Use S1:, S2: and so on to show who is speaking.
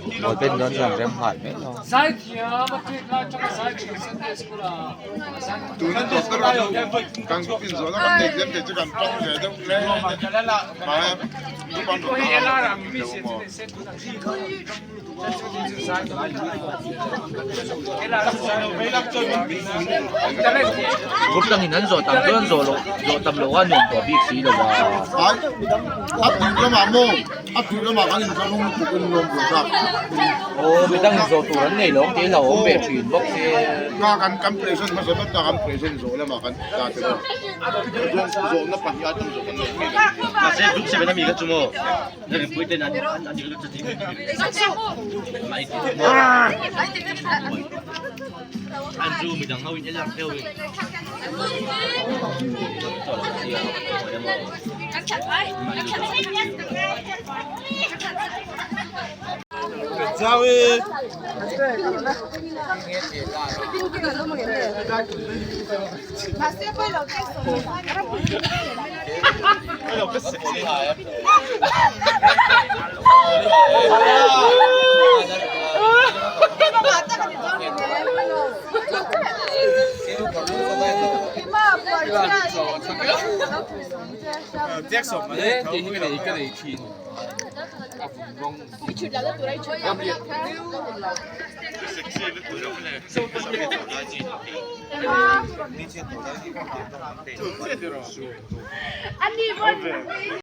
S1: Ball pen dawn chuan rem nghal mai lo.
S2: Tuna tawp ber chu kan group in zawhna kan nei tlem thei chu kan tang ve deuh hle a ni group an rawn dah a lo maw.
S1: Group dangin an zawh tam chuan zawh loh zawh tam loh a nuam tawh bik si lo a.
S2: Ai a tih lamah maw a tih lamah kan inthlahrung lutuk in lawm tur kha.
S1: Aw midang in zawh tur an nei lo ang tih a hlauhawm ve thin bawk se.
S2: Kha kan kan present hmasa ber ta kan present zawh lamah kan ta te pawh zawhna pahnih atang zawh kan nei mi kan nia.
S3: Mahse group 7 ami kha chu maw